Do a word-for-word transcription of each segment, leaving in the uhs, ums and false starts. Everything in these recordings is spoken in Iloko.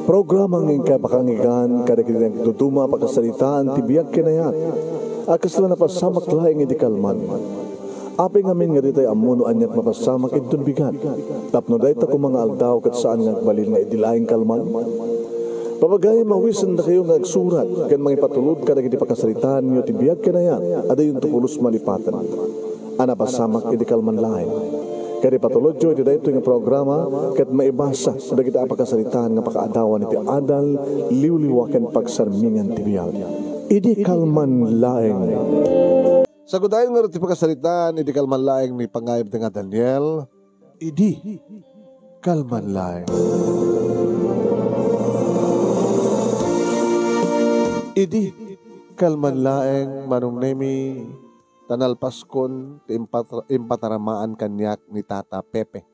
Programa nga inkay pakanggan kadagiti nagduduma a pakasaritaan ti biag ken ayat a kasla napasamak laeng idi kalman. Apay ngamin nga ditay ammo no ania ti mapasamak inton bigat, tapno dayta koma nga aldaw ket saan nga agbalin nga idi laeng kalman? Papagayam, awisendakayo nga agsurat ken mangipatulod kadagiti pakasaritaanyo ti biag ken ayat a dayonto pulos malipaten a napasamak idi kalman laeng. Ket ipatulodyo iti daytoy nga programa ket maibasa dagiti a pakasaritaan nga pakaadawan iti adal, liwliwa ken pagsarmingan ti biag. Idi kalman laeng. Sagudayen ngarud ti pakasaritaan idi kalman laeng ni pangayam nga Daniel. Idi kalman laeng. Idi kalman laeng, Manong Nemi, ta nalpaskon ti impatra-, impataramaan kaniak ni Tata Pepe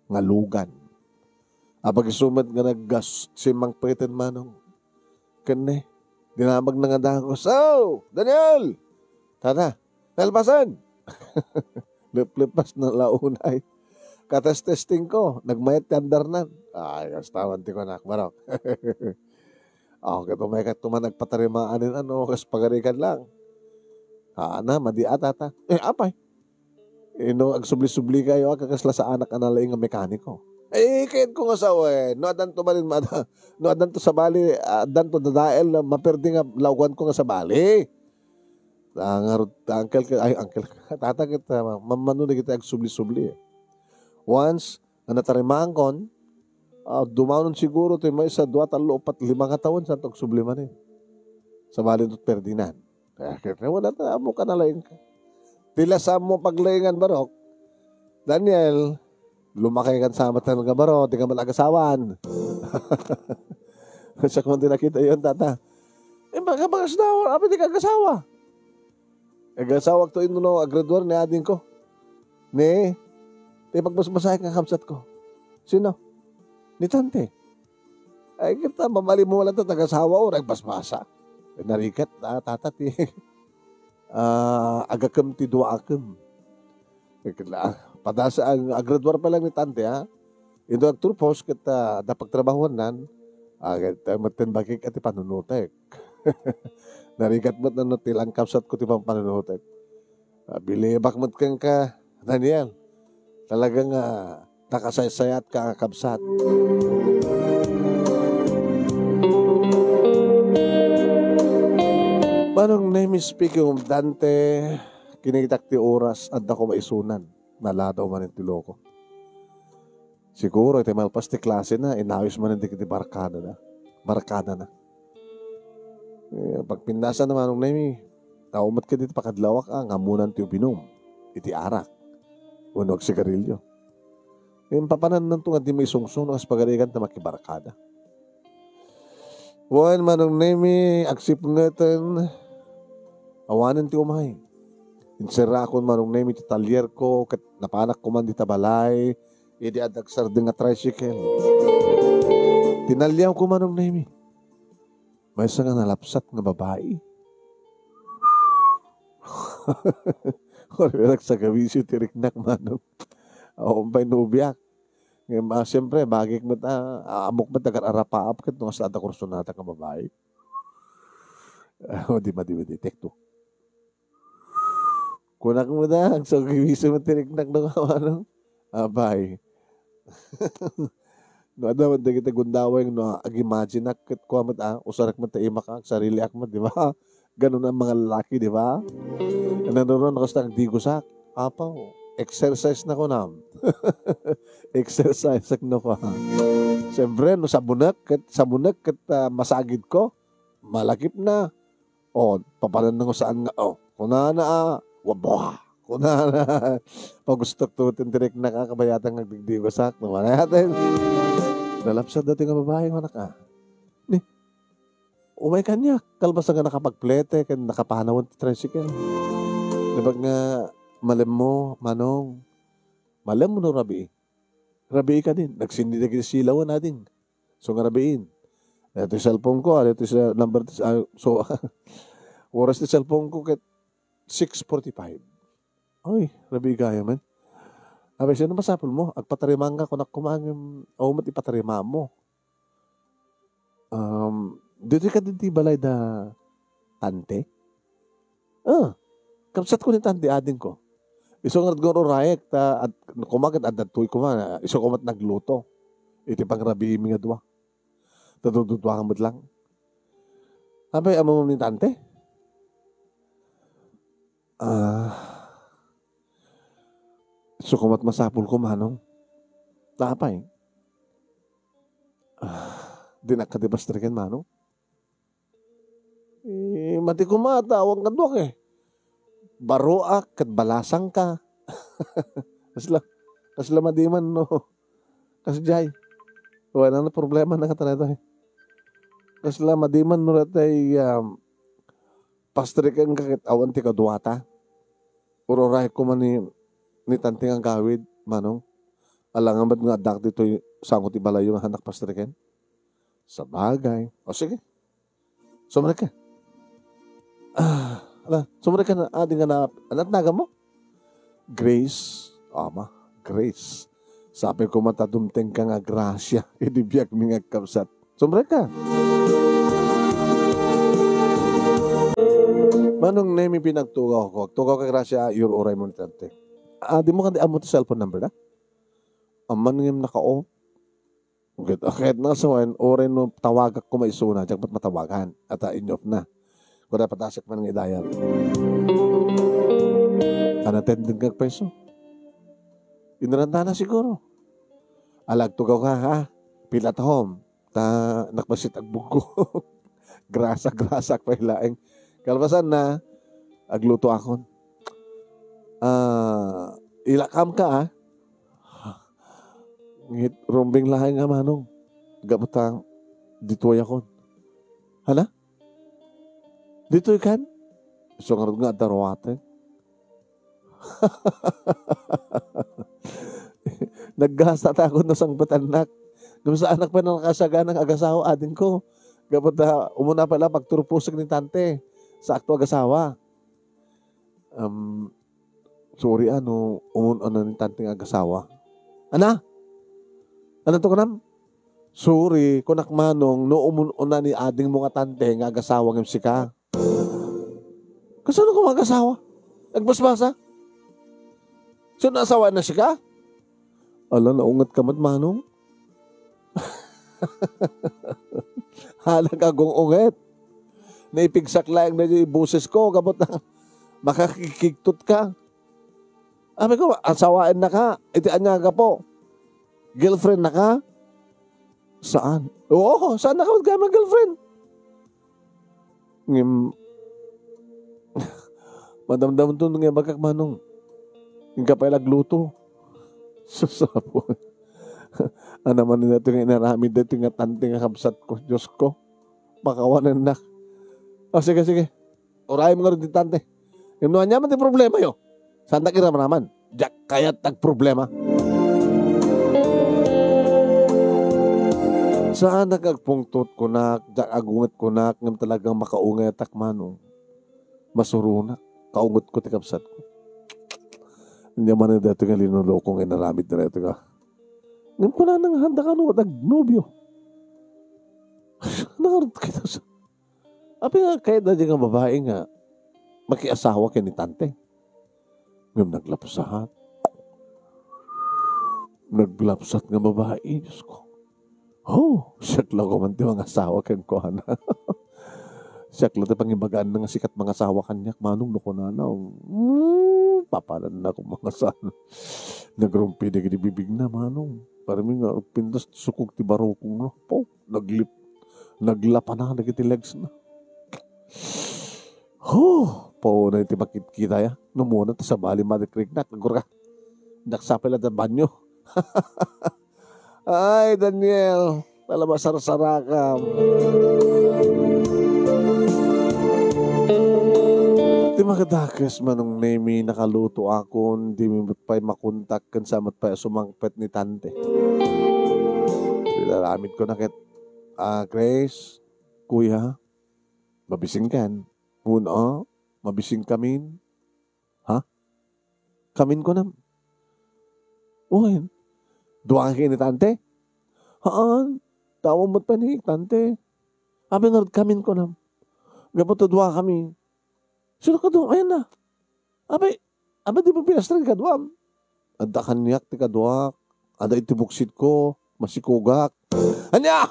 nga lugan. Apag isu met nga naggas-, simmangpeten, Manong. Ken ne, dinamagna nga dagus. "Oh, Daniel! Tata, nalpasen!" Leplepasna la unay. Katestestingko, nagmayat ti andarnan. Ay, kastawan ti kunak, barok. Aw, ket umaykato man agpatarimaan, ano, kas pagarigan lang. Haan, madi a, Tata. Eh, apay? Eh, no agsubli-sublikayo, a, kakasla saanak a nalaing nga mekaniko. Eh, kayatko nga sawen, no addanto manen mada-, no addanto sabali, addanto dadael, maperdi nga laoganko nga sabali. Ah, ngarud, uncle ka, ay, uncle ka, Tata ket, ah, mammano dagiti agsubli-subli, eh. Once nga natarimankon, ah, dumanon siguro ti maysa, dua, tallo, upat, lima nga tawen, saanto agsubli manen. Sabali ni Ferdinand. Eh, ket wala ta, ammoka nalaingka. Ti la sa ammo paglaingan, barok. Daniel, lumakay kan sa matan nga baro, di ka man agasawan. Siak man ti nakita yon, Tata. Eh, baga bagas daw, apay di ka agasawa? Agasawak to inno no, agraduar ni adingko. Ni, ti pagbasbasaek nga kabsatko. Sino? Ni Tante. Ay, kita, mamali mo lang ta, tagasawa o, nagbasbasa. Eh, narigat, ah, Tata, ti, ah, agakem ti duaakem. Eh, kila-, padasa ang agraduar pa lang ni Tante, ha? Inno agturpos ket, ah, adda pagtrabahoannan, ah, ket, ah, metten bakik ti panunutek. Narigat met no ti langkabsatko ti pampanunutek. Ah, bilibak met kenka, Daniel. Talaga nga nakasaysayatka a kabsat. Manong Nemi, speaking of Dante, kinitak ti oras, adda ko maisunan. Naladaw manen ti loko. Siguro, iti malpas ti klasena, inawis manen dagiti barkadana. Barkadana. Eh, pagpinnasan na, Manong Nemi, tao met ket iti pakadlawak, ah, nga ammonan ti ubinum iti arak wenno agsigarilyo. Impapanannanto nga di maisungso no kas pagarigan ta makibarkada. Wen, Manong Nemi, agsipngeten, awanen ti umay. Inserrakon, Manong Nemi, ti talierko, ket napanak koman dita balay, idi adda agsardeng a tricycle. Tinaliawko, Manong Nemi. Maysa nga nalapsat nga babai. Wen, nagsagawisyo ti riknak, Manong. Awan pay nobiak. Ngem, ah, siyempre, bagik met, ah, ammok met agar-arapaap ket no kasla adda kursunada nga babai. Ah, di madi, madi, take two. Kunak met, ah, agsagawisyo met ti riknak no, Manong. Apay. No adda met dagiti gundaway no ag-imagineak ket kua met, ah, usarek met ta imak, ah, agsariliak met, di ba? Ganun ang mga lalaki, di ba? Nanuron ako sa digosak. Apaw, exercise na ko na. Exercise na ko, ha. Siyempre, no sabunek, ket, sabunek, ket, ah, masagid ko, malakip na. O, papanan na saan nga, o, kunana, ah, wabwa. Kunana, pagustok to, tintirek na ka, kabayatan nga agdigdigosak, no, manayatin. Nalapsat dati nga babae, nga anak, ah. Ni, umay kaniak, kalpasan nga nakapagplete, ken nakapanawan ti tricycle. Nabag nga, malem mo, Manong, malem mo no rabii. Rabii kadin, nagsindi dagiti silawan adin. So nga rabiin. Ito yung cellphone ko, ah, ito yung number, ah, so, oras ti cellphone ko ket six forty-five. Ay, rabii gaya man. Abay, sino masapul mo? Agpatarimaan ka, kunak kumangem, o, mat ipatarimaan mo. Ditoy kadi ti balay da tante? Ah, kabsatko ni tante, adingko. Isu ngarud nga urayek, ta ad-, kumaket adda toy kuma, isu kumat nagluto. Iti pangrabiimi nga dua. Ta dududuangan met lang. Apay, ammom ni tante? Ah, isu kumat masapulko, manong. Ta apay? Ah, dinak kadi pastreken, manong? Eh, mati kuma ta awan kaduak, eh. Baroak ket balasangka. Kasla, kasla madiman no. Kasdiay. Wala na problema na kata daytoy. Kasla madiman no daytoy, um, pastrikenka ket awan ti kaduata. Ururayek koma ni, ni tante nga agawid, manong. Alangan met nga addak ditoy sango ti balayyo nga hanak pastriken. Sabagay. O, sige. Sumrek ka. Ah, ala, sumrek ka na, adi nga na, ano natnagan mo? Grace. Ama, Grace. Sabi ko, mata dumteng ka nga grasya. Idi biag mi nga kabsat. Sumrek ka. Manong Nemi, pinagtugaw ko. Agtugaw ka, grasya, iyur-uray mo ni tante. Adi mo kadi ammo ti cellphone number na? Amman ngem naka-off. Ket, ket nasawen, uray no tawagak koma isuna, diak met matawagan. Ata inyop na. Kuda patasek man nga idayag. Unattended nga agpayso. Inrantana siguro. Ala, agtugaw ka, ha? Pila tahom? Ta nakbasit agbuggo. Grasa, grasa pay laeng. Kalpasan na, agluto akon. Ah, ilakam ka, ah. Ngit rumbeng laeng a manong. Gapu ta ditoy akon. Hala? Ditoy kan? Isu ngarud nga adda ruaten. Naggasta ta akon no sangpetannak. Ngem saanak pay nakasagana nga agasawa, adingko. Gapu ta umuna pay la pagturpusek ni tante. Sakto agasawa. Um, sorry, ah, no umun-una ni tante nga agasawa. Ana? Ano to kanam? Sorry, kunak manong, no umun-una ni adingmo nga tante nga agasawa ngem sika. Kasano ka nga agasawa? Nagbasbasa? Sino asawa na sika? Ala, naunget ka met, manong. Hala, agung-unget. Naipigsak laeng na di boses ko, gapu ta makakikigtot ka. Abi ko, asawaen na ka. Iti anya nga gapu? Girlfriend na ka? Saan? Oo, saan na ka magkama girlfriend? Ngem, madamdamton nga ibagak, manong. Inka pay la agluto. Susapo. Ano man daytoy nga inaramid daytoy nga tante nga kabsat ko, Dios ko. Pakawanennak. O, sige, sige. Urayem ngarud ti tante. Ngem no ania man ti problemayo, saandak iramraman. Diak kayat agproblema. Saanak agpungtot kunak, diak agunget kunak, ngem talagang makaungetak, manong. Masuronak. Kaungetko ti kabsatko. Ania man daytoy nga linoloko nga inaramid daytoy nga. Ngem kunana nga, haanda kano agnobio. Nangarod kita sa, apay nga kayat daytoy nga babai nga makiasawa ken ni tante? Ngem naglapsat. Naglapsat nga babai, Dios ko. Oh, siak la koma ti mangasawa kenkuana. Siak la ti pangibagaanna nga sika ti mangasawa kaniak, manong, no kunana. Hmm, papananna ko mangasawa. Nagrumpi dagiti bibigna, manong. Parimi nga pintas sukog ti barukongna. Po, naglip-, naglapana dagiti legsna. Huh! Paunay ti makitkita ya. Numuna ta sabali madikriknak. Agurka. Naksapay la ta banyo. Ay, Daniel, talaga masarsarakam. Ti makadakes, Manong Nemi, nakaluto akon, di mi met pay makontak ken sa met pay a sumangpet ni Tante. Ilaramid ko na ket, ah, Grace, Kuya, mabisingkan. Una, mabisingkamin. Ha? Kamin kunam. Wen, duakan ken ni Tante? Haan, tawag met pay ni Tante. Apay ngarud kamin, kunam. Gapu ta duakami. Sino kaduam? Ayan na. Apay, apay di mo pinastan kaduam? Adda kaniak ti kaduak. Adda iti buksitko. Masikugak. Ania?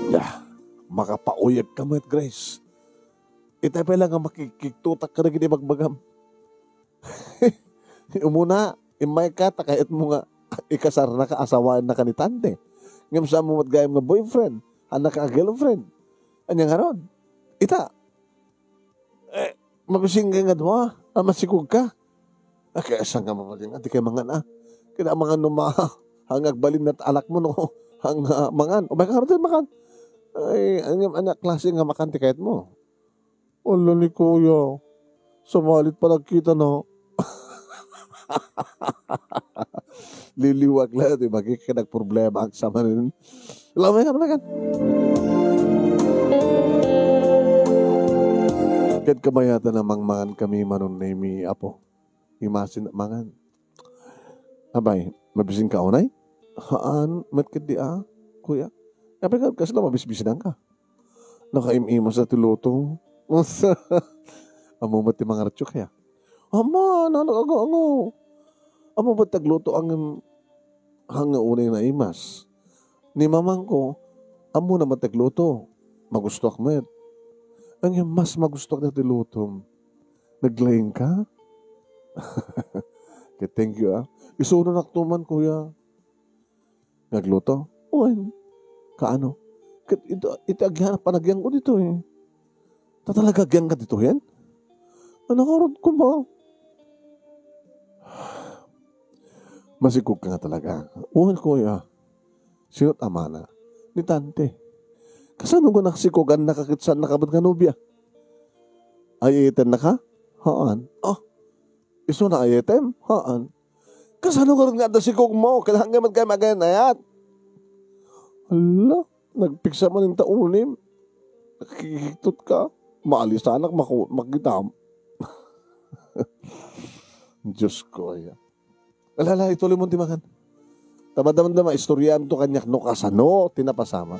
Ya, makapauyag ka met, Grace. Itay pay la nga makikiktutak ka dagiti bagbagam. Umuna, immayka ta kayatmo nga ikasarnaka, asawaennaka ni Tante. Ngem saan mo met gayam nga boyfriend, haannaka a girlfriend. Ania ngarud? Ita, eh, mabisingka nga dua, a masikugka. Ah, kaysa nga mabalin, a, dikay mangan, a. Kaya mangan no ma-, hangag balin na anakmo, no? Hanga mangan. Umayka ngarud, makan. Ay, ania, ania klase nga makan ti kayatmo? Ala ni kuya, sabali ti panagkitana. Liliwak la ti makikita nagproblema ak sa manen. Ala, umayka, umayka. Ket kabayatan a mangmangan kami, Manong Nemi, Apo. Imasin mangan. Apay, mabisingka unay? Haan, met ketdi a, kuya. Apay nga kasla mabisbisinanka? Nakaim-imas ti luto. Ammo met ti mangartio kaya? Ama, nanak, aga, aga. Ammo met ti agluto ngem hanga unay naimas. Ni mamangko, ammona met ti agluto. Magustoak met. Ngem mas magustoak daytoy lutom. Naglaing ka? Ket thank you, ah. Isuronak to man, kuya. Nga agluto? Wen. Kaano? Ket ito, iti agian, panagyanko ditoy. Ta talaga agianka ditoyen? Ano ngarud koma? Masikog ka nga talaga. Wen, kuya. Sino't amana? Ni Tante. Kasano nga nasikogannaka ket saannaka met nga nobia? Ay, itennaka? Haan. Ah, isuna ay item? Haan. Kasano ngarud nga adda sikogmo? Kailangan nga met kayo mag-ayat-ayat. Hala, nagpiksa man inta unim. Nakikiktot ka. Maalisanak, maku-, makitam. Diyos ko, aya. Ala, ala, ituloy mo ti mangan. Tamadamdama, istoryaanto kaniak no kasano ti napasamak.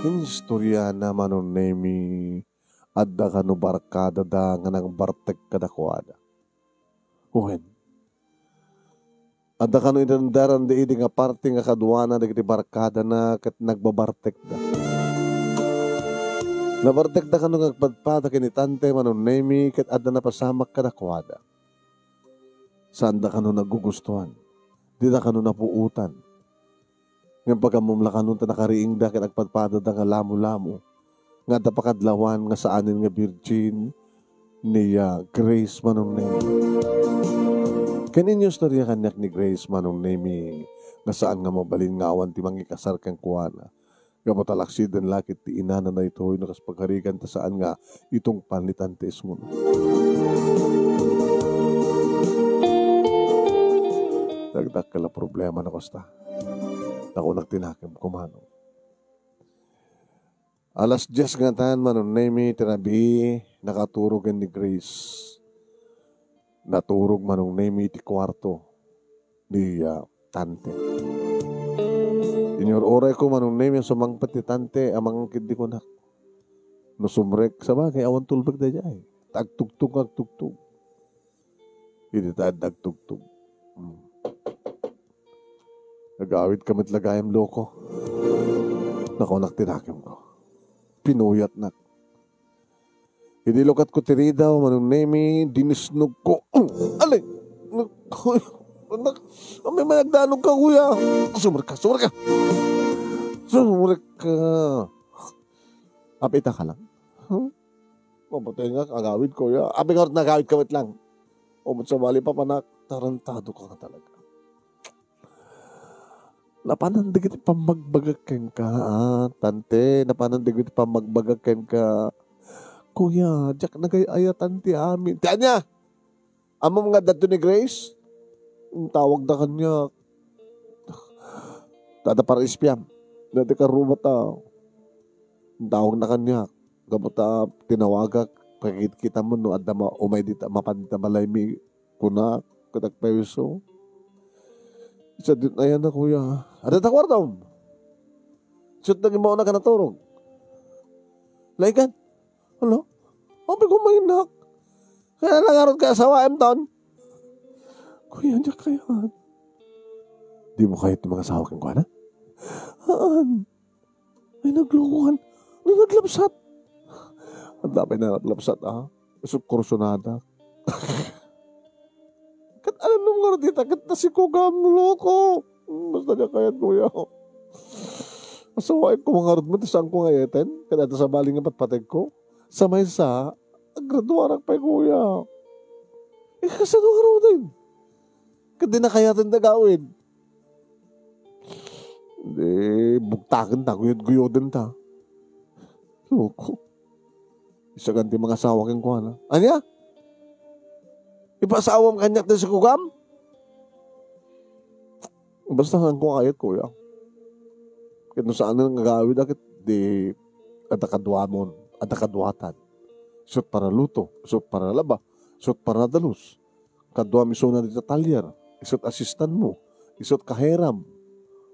Ken istorya na, Manong Nemi, adda kano barkadada nga nangbartek kadakuada. Wen. Adda kano inandaran idi nga parte nga kaduana dagiti barkadana ket nagbabartekda. Nabartekda kano nga agpadpada ken ni Tante Manong Nemi ket adda napasamak kadakuada. Saanda kano nagugustuhan. Dida kano napuotan. Ngem pagammom la kano ta nakariingda ket agpadpadada nga lamolamo nga adda pakadlawan nga saanen nga birgin ni, ah, Grace Manong Nemi. Ken inyo istorya kaniak ni Grace Manong Nemi nga saan nga mabalin nga awan ti mangikasar kenkuana. Gapu ta laksiden la ket ti inana daytoy no kas pagarigan ta saan nga itungpal ni Tante Esmon. Dagdakkel a problema no kasta. Nakunak ti nakemko, Manong. Alas dies ngatan, Manong Nemi, ti rabii, nakaturog ni Grace. Naturog Manong Nemi iti kuarto ni, ah, Tante. Inyur-urayko, Manong Nemi, a sumangpet ti Tante a mangan ketdi kunak. No sumrek, sabagay, awan tulbek daydiay. Ta agtugtog nga agtugtog. Idi ta adda agtugtog. Hmm. Agawid ka met la gayam, loko. Nakunak ti nakemko. Pinuyatnak. Idi lukatko ti ridaw, Manong Nemi, dinisnogko. Alay! Anak, amay man agdanog ka, kuya. Sumrek ka, sumrek ka. Sumrek ka. Apay ita ka lang. Huh? Mapatay nga, agawid, kuya. Apay nga nagawid ka met lang. O, sabali, papanak, tarantado ka nga talaga. Napanan dagiti pammagbagak kenka, ah, Tante, napanan dagiti pammagbagak kenka. Kuya, diak nagay-ayatan ti amin. Ti ania? Ammom nga adda ni Grace? Tawagda kaniak. Tada para ispiam. Dati karubata. Tawagna kaniak. Gapu ta tinawagak, pakit-kita mo no adda ma-, umay dita, mapan dita balay mi, kunak. Ket agpayso. Sa dit ayan na, kuya. Adda ta kuartom. Sut naging mauna ka naturog. Laikan. Ano? Abi ko mainak. Kaya nangarot ka asawa, em, ton? Kuya, diak kayat. Di mo kayat ti mangasawa kenkuana? Haan. Ay, naglokoan. Ay, naglabsat. Adda pay naglabsat, ah. Isut kursunada. Ket alam mo nga dita, ket nasikugam, loko. Basta diak kayat, kuya. Asawaek ko nga ngarud mo, ta saan ko nga eten? Ket adda sabali nga patpategko. Sa maysa, agraduarak pay, kuya. Eh, kasano nga ruden? Ket di na kayaten ti agawid. Di, bugtaken ta, guyod-guyoden ta. Loko. Isagan ti mangasawa kenkuana. Ania? Ipasawam kaniak ti sikugam? Basta saan ko kayat, kuya. Ket no saan nga agawid, ket di adda kaduamon, adda kaduatan. Isut para luto, isut para laba, isut para dalus. Kaduam isuna dita talyer, isut assistant mo, isut kaheram.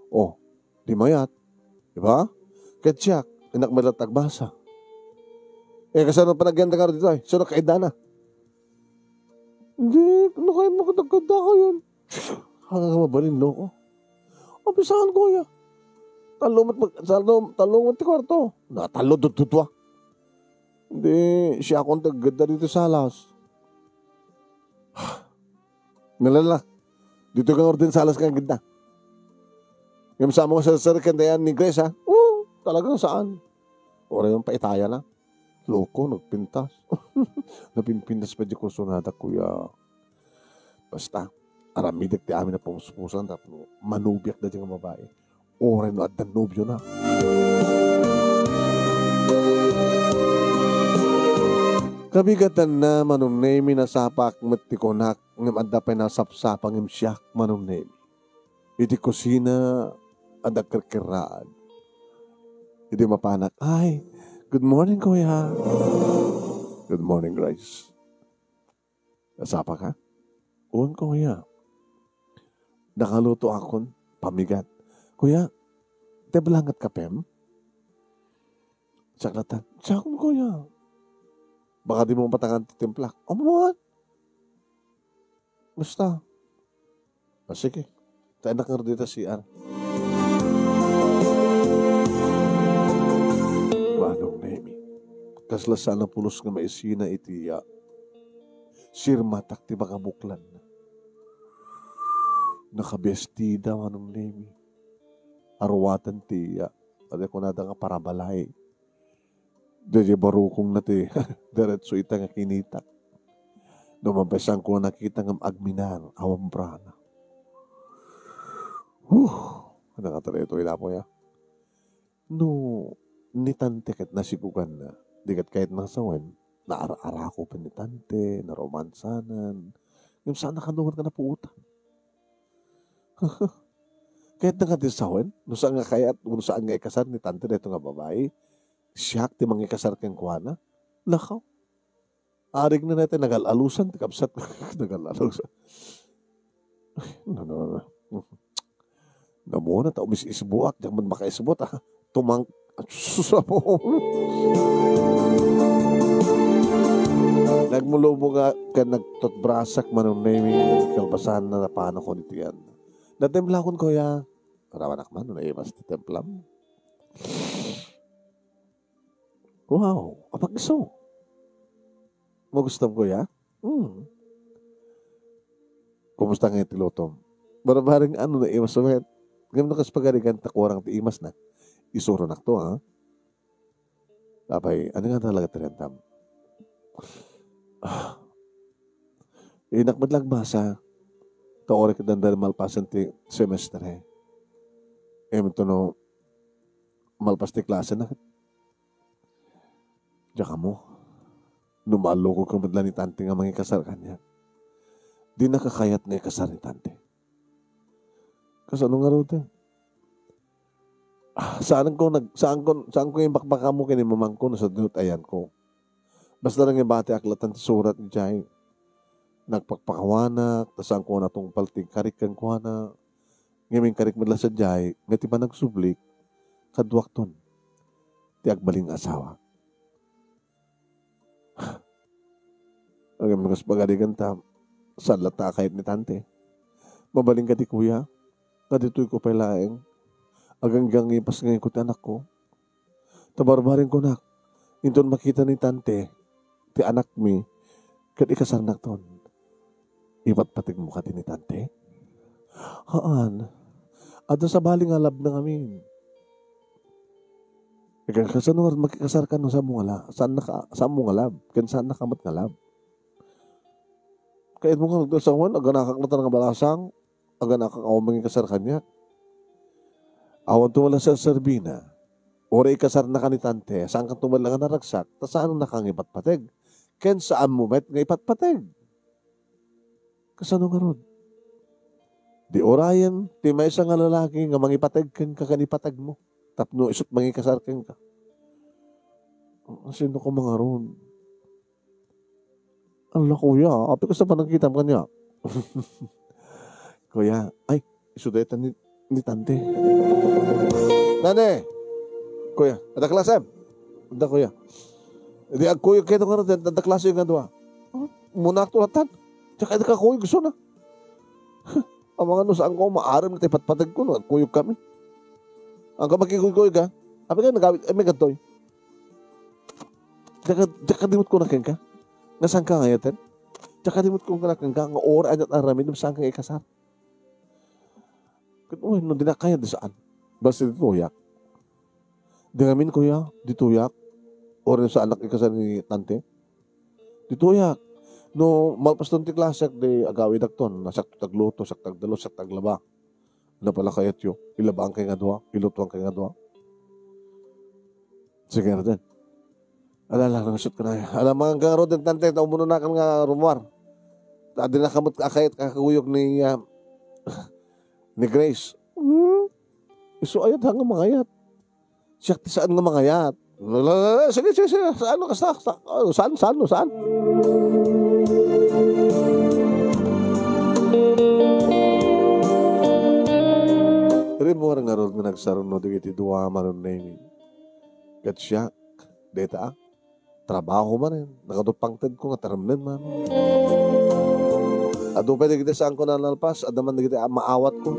Oh, di mayat. Di ba? Ket siak, innak met latta agbasa. Eh, kasano panagyan da nga ditoy? Sino kaidana? Di, no kayat mo kadagkadda kayon. Hanga nga mabalin, no? Abi saan, kuya? Tallo met mag-, tallo, tallo met ti kwarto. Na, tallo, dududua. Di, siakon ti aggedda dito salas. Nalala. Dito kang orden salas kang gidda. Ngem sa mo sa sarkan dayan ni Grace, ha? Oo, talagang saan. Oray yung paitaya na. Loko, nagpintas. Napimpintas pa di kursunada, kuya. Basta, aramidek ti amin a pumuspusan tapno manubiak da di nga babae. Oray no adda nobio na. Kabigatanna, Manong Nemi, nasapak met ti kunak, ngem adda pay nasapsapa ngem siak, Manong Nemi. Iti kusina, adda kirkirraag. Idi mapanak, "Ay, good morning, kuya." "Good morning, Grace." "Nasapaka?" "Wen, kuya. Nakalutoakon pamigat." "Kuya, tebla nga ti kapem?" Saklatan. "Siakon, kuya." "Baka di mo mapatangan ti timplak." "Amuan." Basta. Ah, sige. Tayo na nga dita C R. Manong Nemi. Kasla saan a pulos nga maisina iti, ah, sirmatak ti makabuklan. Nakabestida, Manong Nemi. Aruatan ti, ah, adi kunada nga parabalay. Daydiay barukongna ti diretso ita nga kinitak. No mabisan ko nakita nga agminar, awan brana. Huh! Ano nga daytoy, lapo ya? No, ni tante ket nasiguganna, di ket kayat nasawen, naar-arako pen ni tante, naromansanan. Ngem saan a kaduan nga napuotan. Kayat na nga ti sawen, no saan nga kayat, no saan nga ikasar ni tante daytoy nga babai, siak ti mangikasar kenkuana. Lakaw. Arigna dayta, nagal-alusan ti kabsat. Nagal-alusan. Ay, no, no, no. Namuna ta umis-isbuak, diak met makaisbut, ah. Tumang-, sus, apo. Nagmulubog nga ken nagtutbrasak, Manong Nemi, kalpasan na napanakon iti yan. Natimplakon, kuya. Arawanak man, naimas ti timplam. Wow, apagso. Magusto mo, kuya? Hmm. Kumusta nga iti lutom? Barbareng ano na imas met? Ngem no kas pagarigan ta kurang ti imas na. Isuro nak to, ha? Apay, ano nga talaga ti rentam? Ah. Inak met lang basa. Ta oray ket danda malpasen ti semestre. Em, to no, malpas ti klase na. Diak ammo. No maallukoka met la ni tante nga mangikasar kaniak. Dina kakayat nga ikasar ni tante. Kasano ngaruden? Ah, saan ko nag-, saan ko, saan ko imbakbakam ken ni mamangko no sadino ti ayanko. Basta nangibatiak latta ti surat idiay. Nagpakpakawanak, ta saanko a natungpal ti inkarik kenkuana. Ngem inkarik met la sadiay nga ti panagsublik kaduakton ti agbalin nga asawa. Ngem kas pagarigan ta, saan latta a kayat ni Tante. Mabalin kadi, kuya, nga ditoyko pay laeng aganggangipas nga inko ti anakko. Ta barbareng kunak, inton makita ni Tante ti anakmi ket ikasarnakton, ipatpategmo kadi ni Tante? Haan. Adda sabali nga labna ngamin. Ika, kasano nga makikasarka no saanmo nga la-, saannaka, saanmo nga love, ken saannaka met nga love? Kayatmo nga agdasawon, aganakak latta nga balasang, aganakak a mangikasar kaniak. Awan to met la serserbina. Uray ikasarnaka ni Tante, saanka to met la nga naragsak, ta saannaka nga ipatpateg. Ken saanmo met nga ipatpateg. Kasano ngarud? Di urayen ti maysa nga lalaki nga mangipateg kenka ken ipateg mo tapno isut mangikasar kenka. Sino ka mangarun? Ala, kuya, apay kasta panagkitam kaniak? Kuya, ay, isu dayta ni, ni Tante. Tante! Kuya, adda klasem? Adda, kuya. Di agkuyog kayo nga, adda klase nga dua. Muna akto latan. Tsaka di ka kuyog, gusto na. Amangan no saan ko, maaram na tayo patpatag ko, no? Agkuyog kami. Ang ka makikuyog ka? Apay ka nagawit, ay, may gantoy. Tsaka, tsaka dimot ko na kenka. Nga saan ka ngayon, ten? Tsaka dimot ko na kenka, nga oras anyat aramin, saan ka ikasar? Ket, uy, no, di na kaya, di saan? Basta di tuyak. Di ngamin, kuya, di tuyak. Oras saan nak ikasar ni Tante? Di tuyak. No, malpaston ti klasek, di agawidakton. Nasakto tagluto, sakto tagdalo, sakto taglaba. Napalakayatyo. Ilabaan kay nga dua, ilutuan kay nga dua. Sige, Roden. Ala, ala, nangasot ka na. Ala, mga garod, tante, ta umuno na kan nga rumwar. Ta, di na kamot akayat kakuyog ni, ah, ni Grace. Hmm? Isu ayat ha nga mangayat. Siak ti saan nga mangayat. La, la, la, la, sige, sige, sige. Saan no, kasta? Sa, oh, saan, saan, no, saan? Rimmuar ngarud nga nagsaruno dagiti dua, Manong Nemi. Ket siak, dayta, trabaho manen, nagadu pangtedko nga taremnen man. Adu pay dagiti saanko nalpas, adda man dagiti a-, maawatko.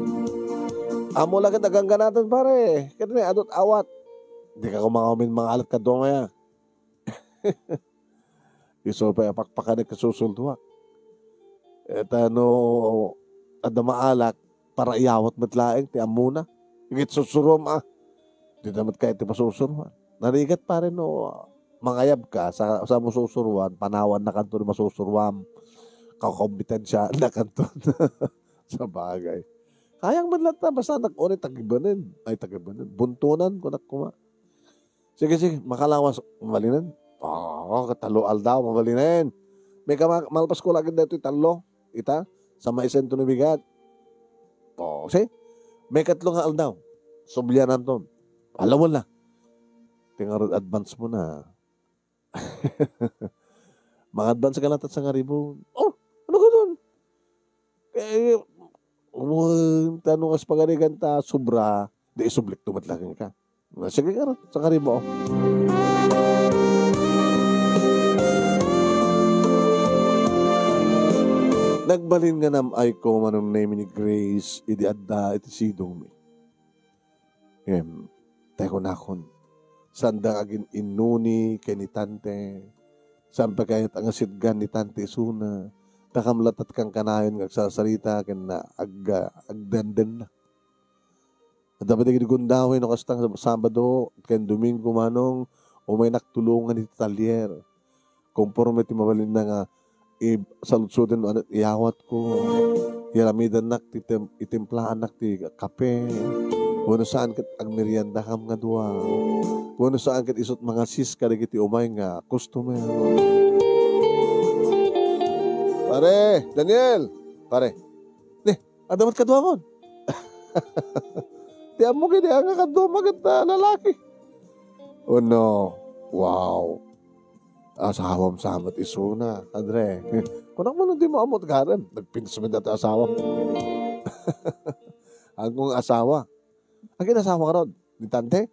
Ammo la ket agangganaten, pare, ket ni adut awat. Dika kumangaw min mangalat kadua maya. Isu pay a pakpakanek ket susulduak. Eta no adda maalak, para iyawat met laeng ti ammona. Igit susurom, ah. Dida met kayat ti pasusuroan. Narigat, pare, no mangayab ka sa, sa mo susuroan, panawan na kanto ni masusuroam. Kakompetensya na kanto. Sa bagay. Kayang man latta, basta nag-, uri tagibanen. Ay, tagibanen. Buntunan, kunak kuma. Sige, sige, makalawas. Mabalinen. Oo, katalo aldaw, mabalinen. May kama-, malpas ko lagi dito italo. Ita, sa maisento ni bigat. Oo, see? May katlo nga aldaw. Sublianan ton. Alam mo na. Tingarod advance mo na. Mga advance ka lang sa nga ribbon. Oh, ano ka doon? Eh, um, tano kas pagarigan ta, sobra, di isublik tumat lang ka. Na, sige ka rin, sa karimo. Nagbalin nga nam-ay ko, Manong Nemi, ni Grace, idi adda iti sidongmi. Ngem, tay kunakon, saanda nga agin-innuni ken ni Tante, saan pay kayat a nga sitgan ni Tante isuna, ta kamlatat kankanayon nga agsasarita ken na ag-, agdendenna. Adda pay dagiti gundaway no kasta nga Sabado ken Domingo, Manong, umaynak tulongan iti talyer. Konforme ti mabalinna nga i-, saludsodon no ania ti iyawatko. Iramidannak ti tem-, itimplaannak ti kape. Wenno saan ket agmeriendakam nga dua. Wenno saan ket isut mangasis kadagiti umay nga customer. Pare, Daniel! Pare. Ni, adda met kaduangon. Ti ammok idi nga kaduam nga lalaki. Oh no. Wow. Asawam sa met isuna, Andre. Kunak man, di mo amot garem. Nagpintas man dati asawam. Agong asawa. Agin asawa ka ron? Ni tante?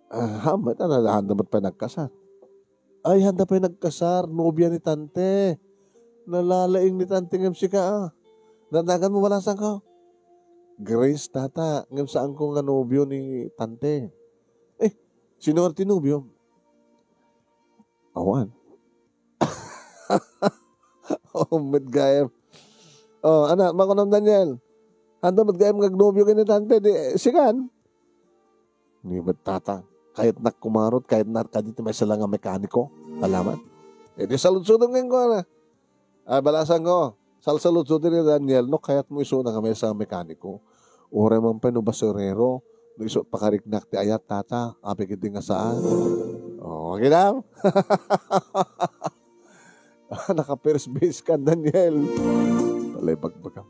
Ah, hamet, ano, handa met pay nagkasar. Ay, handa pay nagkasar, nobia ni tante. Nalalaing ni tante ngem sika, ah. Nadagan mo, balasan ko. Grace, tata, ngem saan ko nga nobio ni tante. Eh, sino nga ti nobio? Awan. Oh, met gayam. Oh, ana, makunam Daniel. Handa met gayam nga agnobio ken ni tante, di, eh, sikan. Ni met tata, kayatnak kumarot, kayatnak kadi ti maysa la nga mekaniko. Alaman. Eh, di saludsodon nga kuana. Ah, balasan ko. Salsaludsodon ni Daniel, no, kayat mo isuna nga maysa nga mekaniko. Uray man pay no basurero, no isu pakariknak ti ayat, tata, apay ketdi nga saan. Oh, kinam? Naka first base ka, Daniel. Talay bagbagam.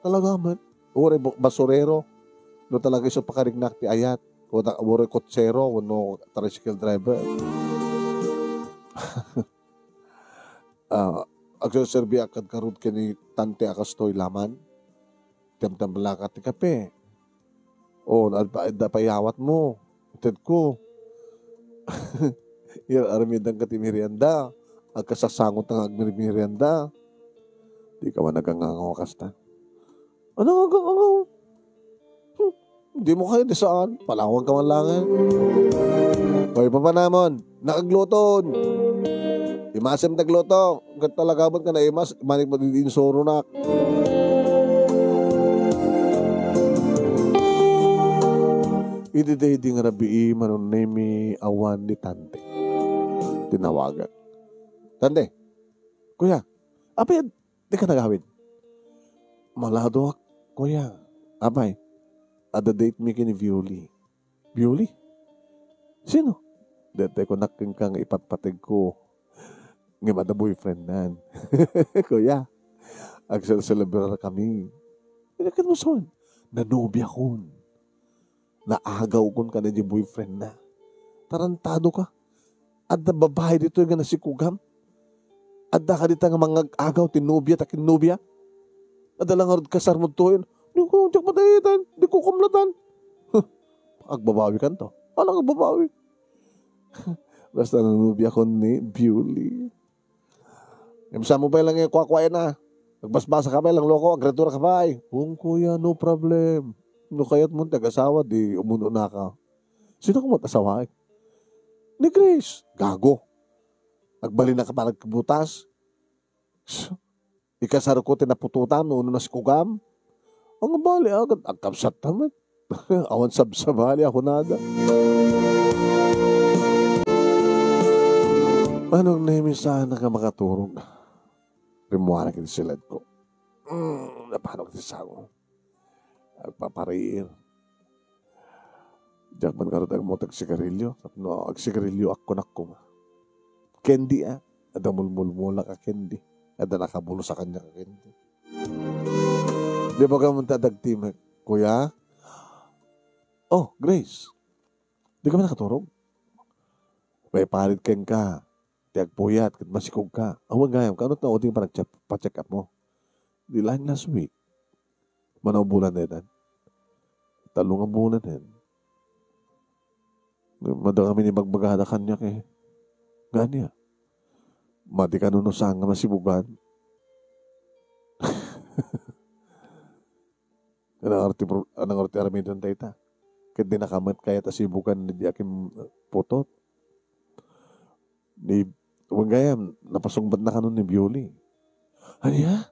Talaga man. Uray bu-, basurero, no talaga isu pakariknak ti ayat, o ta-, uray kotsero, wenno tricycle driver. Ah, agserserbiak kad karud ken ni tante a kastoy laman. Temtem la ka ti kape. O, adda, adda pay awat mo. Ited ko. Yar-, aramidan ka ti merienda. Agkasasangot nga agmerienda. Di ka man nagangangaw kasta. Ano nga agangangaw? Hmm, di mo kayo di saan. Palawan ka man lang eh. Hoy, papanamon. Nakagluton. Imasem nagluto. Ket talaga met nga naimas, manik madidi insuronak. Idi daydi nga rabii, manunemi awan ni tante. Tinawagak. Tante, kuya, apay, di ka nagawid? Maladoak, kuya. Apay, adda date mi ken ni Violi. Violi? Sino? Daytoy kunak kenka nga ipatpateg ko. Ngem adda boyfriend nan. Kuya, agselselebrar kami. Inakin mo son? Nanobiakon. Naagawkon kaniay boyfriend na. Tarantado ka. Adda babai ditoy nga nasikugam. Adda ka dita nga mangag-agaw ti nobia ta ken nobia. Adda la ngarud kasar mo toyen. Di ko, diak madaytan. Di ko kumlatan. Huh. Agbabawi kanto. Ano agbabawi? Basta nanobia ko ni Biuli. Imsa mo pay lang yung kuakua na. Nagbasbasa ka pay lang, loko, agritura ka pay. Ung, kuya, no problem. No kayat mo, tag-asawa, di umun-una ka. Sino ka mo asawa? Ni Grace. Gago. Agbalin na ka para butas. Ikasar ko ti napututan, no, no nasikugam. Ang bali, agad, agkabsat na met. Awan sabsabali, ako nada. Manong Nemi, saan ka makaturog? Rimuanak iti siled ko. Mm, napanog ti sango. Agpapariir. Diak man ngarud agmut agsigarilyo. Tapno agsigarilyo, akko, nakko. Candy, ah. Adda mulmulmulak a candy. Adda nakabulos a kaniak a candy. Di ba ka munta dagtimek, kuya? Oh, Grace. Di ka man nakaturog? May parit kenka. Ti agpuyat, ket masikog ka. Awan gayam, kaano ta uding pa nagcheck-, pa-check up mo? Di laeng last week. Mano a bulan na itan? Tallo nga bulan yan. Mada kami ni bagbagada kaniak eh. Nga niya? Madi ka no saan nga masibugan? Anang arti pro-, anang arti aramiden dayta? Ket di nakamet kayat a sibugan ni di akin putot. Ni, wen gayam, napasungbat na kanon ni Bioli. Ania?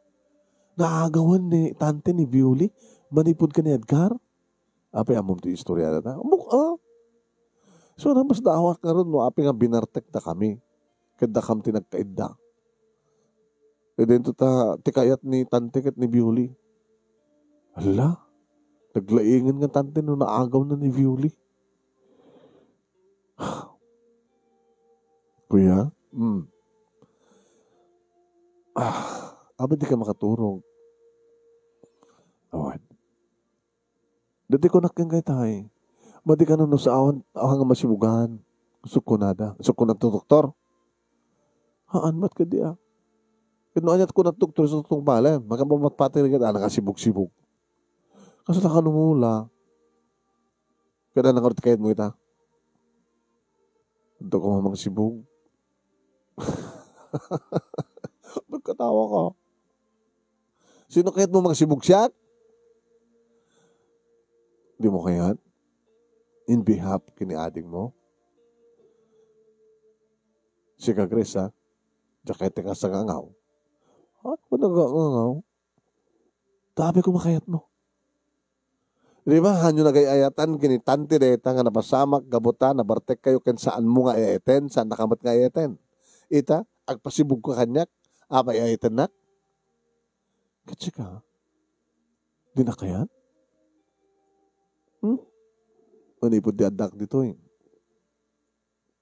Naagawan ni tante ni Bioli? Manipud ka ni Edgar? Apay ammom ti istorya data? Muk-, ah. So, namasdaawak ngarud no apay nga binartek da kami. Ket dakam ti nagkaidda. E dento ta, ti kayat ni tante ket ni Bioli. Hala, naglaingen nga tante no naagaw na ni Bioli. Kuya? Hmm. Ah, abe di ka makaturog. Awan. Dati ko nakeng kay tay. Madi ka no saan, awan nga masibugan. Isu kunada. Isu kunada ti doktor. Haan met kadi a. Ket no aniat kunada ti doktor, isu ti tungpalen. Makapapatpateg ket, ah, nakasibugsibug. Kaso nakalumula. Ket ano ngarud ti kayatmo ita? Adda koma mangsibug. Nagkatawa ka. Sino kayatmo mangsibug, siak? Dimo kayat? In behalf ken ni adingmo? Sika, Grace, ha? Diak kayat ti kasta nga angaw. Ha? Ano nga angaw? Tabi ko makayatmo. Di ba, hanyo nagay-ayatan ken ni Tante dayta nga napasamak gapu ta nabartek kayo ken saanmo nga ay-ayaten, saannaka met nga ay-ayaten. Ita, agpasibug ka kaniak, apay ay-ayatennak? Ket sika, di na kayat? Hmm? Manipud ti addak ditoy.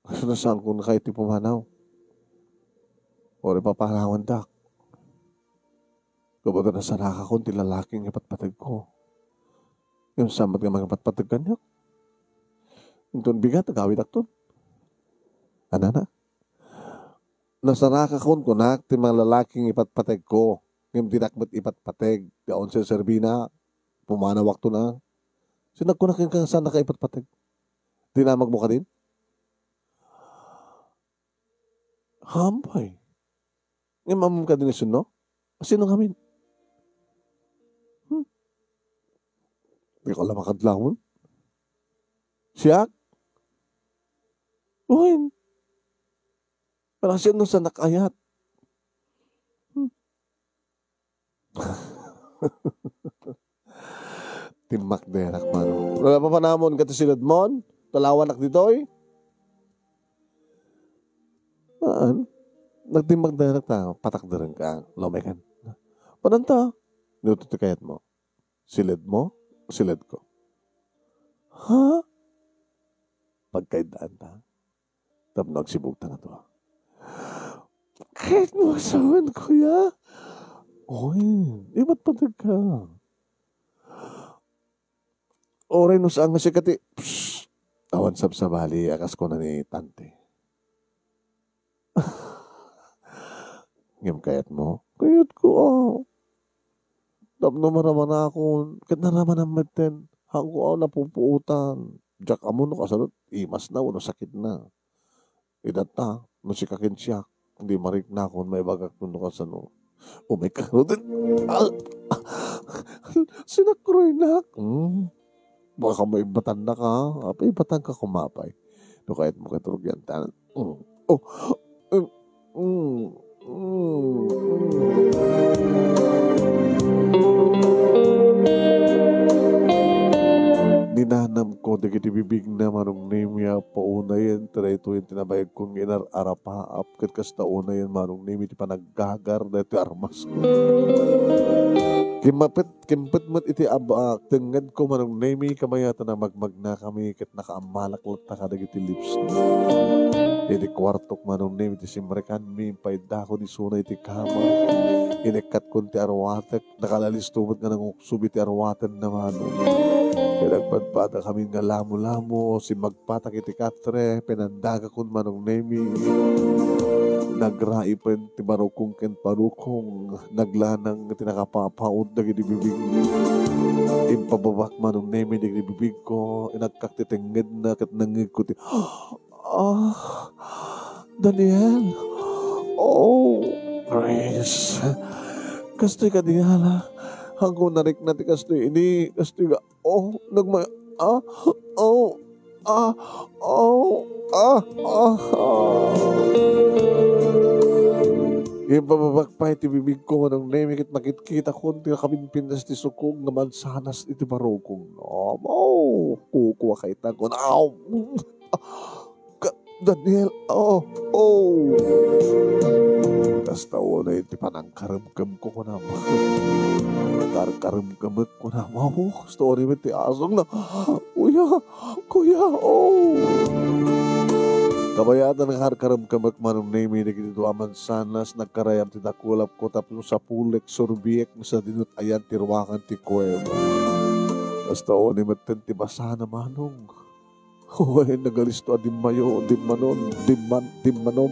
Kasano saanko nga kayat ti pumanaw? Uray papanawandak. Gapu ta nasarakakon ti lalaki nga ipatpategko. Ngem saan met nga mangipatpateg kaniak? Inton bigat, agawidakton. Anana? Nasarakakon, kunak, ti lalaki nga ipatpategko. Ngem dinak met ipatpateg. Ti awan serserbina, pumanawakton a. Sino nagkuna kenka nga saannaka ipatpateg? Dinamagmo kadin? Hampay. Ngem ammom kadi nga isunno? Sino ngamin? Hmm? Di ko la makadlawon. Siak? Uy. Parang siya no sa nakayat. Hmm. Timmakderak man. Wala pa panamon kati siledmon? Talawanak ditoy? Haan. Nagtimmakderak ta, patakderen ka. Lumekan. Pananta? Dito ti kayat mo. Siled mo? Siled ko. Ha? Pagkaidaan ta. Tapno agsibugta nga dua. Kahit mo asawan, kuya? Oy, imat patag ka. Oray no saan nga sika ti, psst, awan sabsabali, a kas kuna ni Tante. Ngem kayat mo? Kayat ko, ah. Tapno maramanakon, ket naramanam metten, haanko a napupuotan. Diak ammo no kasano imasna wenno sakitna. Ita ta, no sika ken siak, di mariknakon, maibagak no kasano. Umay ka, ah, sinakroynak. Hmm. Baka maibatannak, ha? Apay, ibatanka koma pay. No kayat mo ket rugian ta. Mm. Oh. Mm. Mm. Mm. Ninanamko dagiti bibigna, Manong Nemi, a paunayen ti daytoy ti nabayagkon nga inar-arapaap, ket kasta unayen, Manong Nemi, ti panaggagar daytoy armasko. Kimmapet Kimpet met iti abak, tengngedko, Manong Nemi, kabayatan a magmagnakami ket nakaammalak latta kadagiti lips. Iti kuartok, Manong Nemi, ti simrekanmi, impaiddakon isuna iti kama. Inekkatkon ti arwatek, nakalalisto met nga nanguksob iti arwatenna, Manong. Ket agpadpadakami nga lamo-lamo, simmag- patak iti katre, pinandagakon, Manong Nemi. Nagraipen ti barukong ken parukong, naglanang ti nakapapaut dagiti bibig. Impababak, Manong Nemi, dagiti bibigko, inagkak ti tengngedna ket nangngegko ti, "Ah, Daniel! Oh, Grace! Kastoy ka, Daniela? Haanko narikna ti kastoy idi, kastoy ka." Oh, nagma-, ah, oh, ah, oh, ah, ah, ah. Impababak pay ti bibigko, Manong Nemi, ket makitkitakon ti nakapinpintas ti sukog nga mansanas iti barukong. Oh, oh, kukua kayta ko. Aw! Ka-, Daniel, oh, oh. Kasta unay ti panangkaremkemko, kunam. Karkaremkemek, kunam. Oh, kasta unay met ti asongna. Kuya, kuya, oh. Kabayatan nga karkaremkemek, Manong Nemi, dagiti dua a mansanas, nagkarayam ti dakulapko tapno sapulek, surbiek, nga sadino ti ayan ti ruangan ti kuweba. Kasta unay metten ti basana, Manong. Wen, nagalisto a dimmayo, dimmanon, dimman-, dimmanom.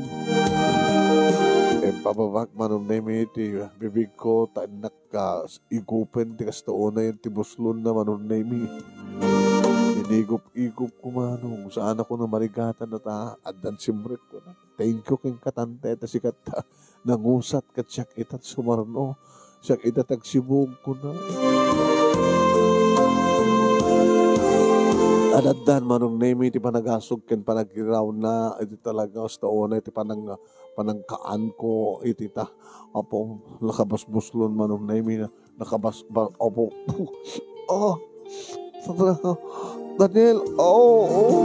Impababak, Manong Nemi, ti bibigko, ta innak ka igupen ti kasta unay ti buslonna, Manong Nemi. Inigup-igup ko, Manong, saanakon a marigatan ta addan simrekko na. Thank you kenka, Tante, ta sika ta nangusat ket siak ita ti sumarno, siak ita ti agsibug, kuna. Addan, Manong Nemi, ti panagasog ken panagkirawna, iti talaga, kasta unay ti panang-, panangkaanko iti ta, Apo, nakabasbuslon, Manong Nemi, na Nakabas-, ba-, opo. Oh, Daniel, oh, oh.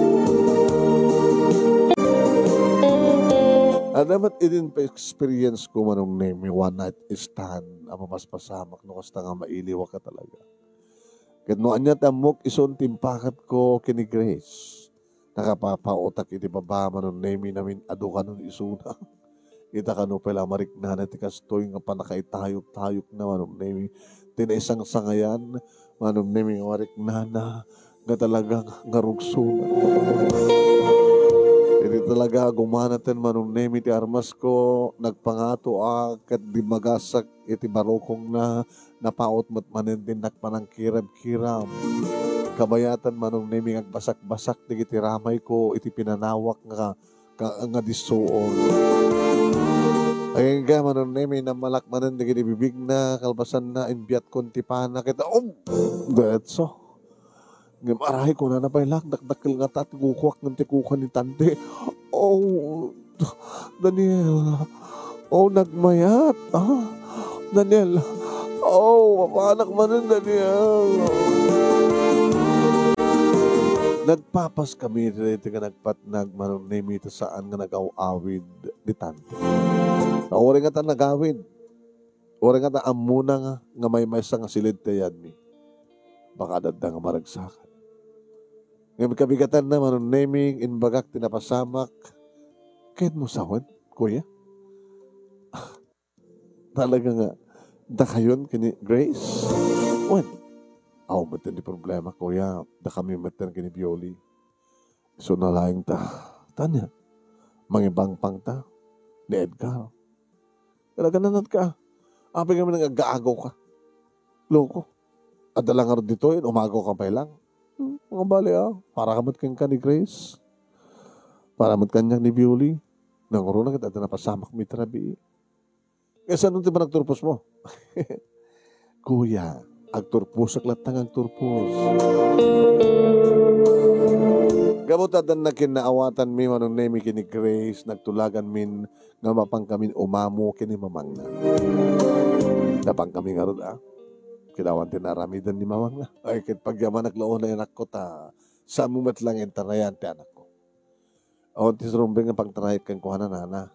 Adda met idin pa-experience ko, Manong Nemi, one night stand a mapaspasamak no kasta nga mailiwak ka talaga. Ket no ania ti ammok, isun ti impakatko ken ni Grace. Nakapapaotak iti baba, Manong Nemi, namin adu kanon isuna. Ita kano pay la mariknana ti kastoy nga pannakaitayok-tayokna, Manong Nemi. Ti naisangsangayan, Manong Nemi, nga mariknana nga talaga nga rugsona. Iti talaga agumanaten, Manong Nemi, ti armasko, nagpangato a ket dimmagasak iti barukongna, napaut met manen ti innak panangkirabkirab. Kabayatan, Manong Nemi, nga agbasak-basak dagiti ramayko iti pinanawak nga, ka-, nga dissuon. Agingga, Manong Nemi, nammalak manen dagiti bibigna, kalpasanna, imbiatkon ti pana, ket, um, diretso. Ngem aray, kunana pay la, dakdakkel ngata ti kukuak ngem ti kukuak ni Tante. Oh, Daniel. Oh, nagmayat. Ah, Daniel. Oh, mapanak manen, Daniel. Nagpapas kami daytoy nga nagpatnag, Manong Nemi, ta saan nga nagaw-awid ni Tante. Uray ngata nagawid. Uray ngata ammona nga, nga maymaysa nga siled ti ayanmi. Baka adda nga maragsakan. Ngem kabigatanna, Manong Nemi, imbagak ti napasamak. Kayatmo sawen, kuya? Talaga nga, dakayon ken ni Grace? Wen, aw metten ti problema, kuya. Dakami metten ken ni Bioli. Isu na laeng ta. Tanya, mangibangpang ta ni Edgar. Talaga nanat ka. Apay kami nang agaagaw ka. Loko. Adda lang ngarud ditoy, umagaw ka pay lang. Hmm, mga bali, ah. Para ka met kenka ni Grace. Para met kaniak ni Bioli. Nanguruna ket adda napasamak mi ti rabii. Kasano ti panagturpos mo? Kuya, agturposak latta nga agturpos. Gapu ta addan nakinnaawatanmi, Manong Nemi, ken ni Grace, nagtulaganmin nga mapankamin umamo ken ni mamangna. Napankami ngarud, ah. Ket awan ti naaramiden ni mamangna. Ay, ket pagyamanak la unay, anakko, ta saanmo met lang intarayan ti anakko. Awan ti sirumbeng nga pangtarayek kenkuana, nana.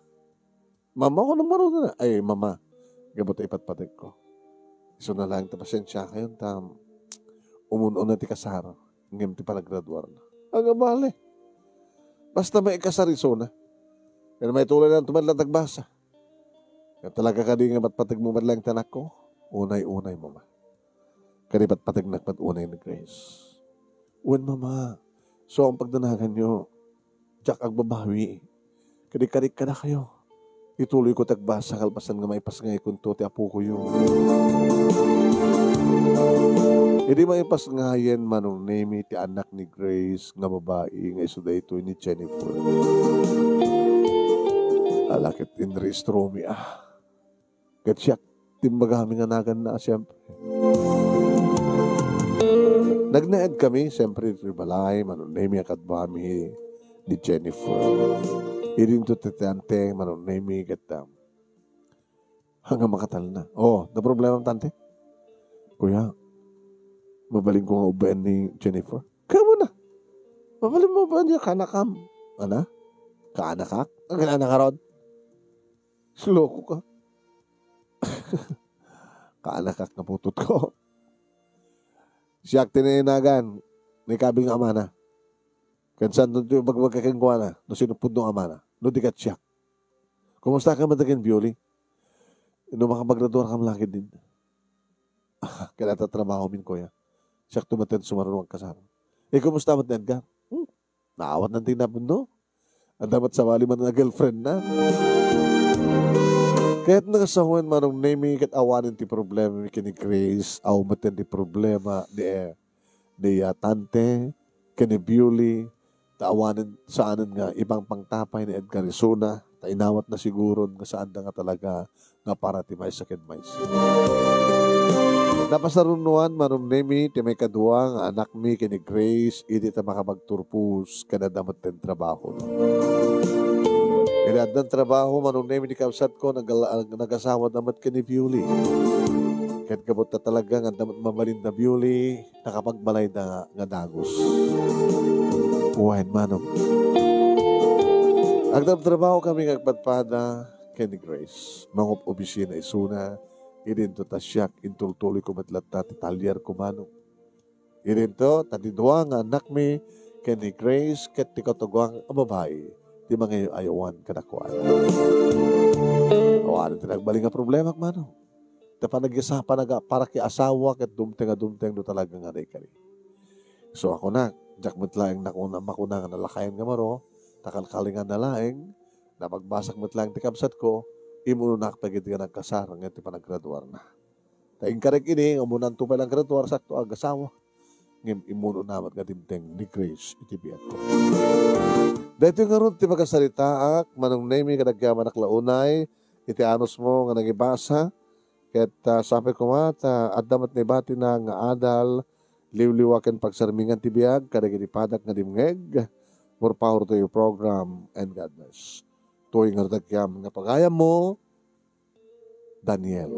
Mama, kunam ngarud na. Ay, mama, gapu ta ipatpategko. Isu na laeng ta pasiensiakayon ta umun-una ti kasar, ngem ti panagraduarna. Agabali. Basta maikasar isuna. Ken maituloy na tumadla tagbasa. Nga talaga kadi nga patpategmo met laeng ti anakko? Unay-unay, mama. Kadi patpategnak met unay ni Grace. Wen, mama, so ang pagdanaganyo, diak agbabawi. Kadi, kadi kadakayo. Ituloy ko ti agbasa kalpasan nga maipasngaykonto ti apokoyo. Idi maipasngayen, Manong Nemi, ti anak ni Grace nga babai nga isu daytoy ni Jennifer. Ala ket inregistromi, ah. Ket siak ti imbagami nga naganna, siempre. Nagnaed kami, siempre, iti balay, Manong Nemi, a kadua mi ni Jennifer. Idinto ti tante, Manong Nemi, ket, um, hanggang makatalna. Oh, no problema, tante? Kuya, mabalinko nga ubbaen ni Jennifer. Kamo na. Mabalinmo ubbaen niya, kaanakam. Ana? Kaanakak? Ang kaanaka ron? Loko ka. Kaanakak nga putotko. Siak ti nainagan, naikabil nga amana. Ken saanto ti ibagbaga kenkuana, no sino pudno amana, no di ket siak. Kumusta ka met ken Bioli? No makapaggraduar kam la ketdin. Ket adda trabahomin, kuya. Siak to met ti sumarno agkasar. Eh, kumusta met ni Edgar? Hmm? Naawatna ti napno. Adda met sabali man nga girlfriendna. Ket nakasawen, Manong Nemy, ket awanen ti problema mi ken ni Grace, awan met ti problema ni, eh, ni, ah, Tante, ken ni Bewley, ta awanen, saanen nga ipangpangtapay ni Edgar isuna, ta inawatna siguron nga saanda nga talaga nga para ti maysa ken maysa. Napasarunoan, Manong Nemy, ti maikadua nga anakmi ken ni Grace idi ta makapagturpos ken adda met ti trabaho. Idi addan trabaho, Manong Nemy, ti kabsatko, nagal-, nagasawada met ken ni Bewley. Ket gapu ta talaga nga adda met mabalinda, Bewley, nakapagbalayda nga dagus. Wen, Manong. Agtabtrabaho kami nga agpadpada ken ni Grace. Mangup-obisina isuna, idinto ta siak, intultuloyko met latta ti talierko, Manong. Idinto ta ti dua nga anakmi ken ni Grace ket ti katugang a babai ti mangayaw-ayawan kadakuada. Awan ti nagbalin nga problemak, Manong. Ta panagisa-, panaga-, parakiasawa ket dumteng a dumteng no talaga nga naikari. So, ako na, diak met laeng nakuna-, makuna nga nalakayan nga maro, ta kalkalinganna laeng, napagbasak met laeng ti kabsatko, immunonak pay iti nga nagkasar, nga iti panagraduarna. Ta inkarek idi, nga ummunanto pay laeng graduar, sakto, agasawa. Ngem immunona met nga dimteng ni Grace iti biagko. Daytoy ngarud ti makasaritaak, Manong Nemy, kadagiti anak la unay, iti anusmo nga nangibasa, ket, ah, sapay koma ta adda met naibatina nga adal, liwliwa ken pagsarmingan ti biag kadagiti padak nga dimngeg. More power to your program, and God bless. Toy nga ragdagkiam nga pagayammo, Daniel.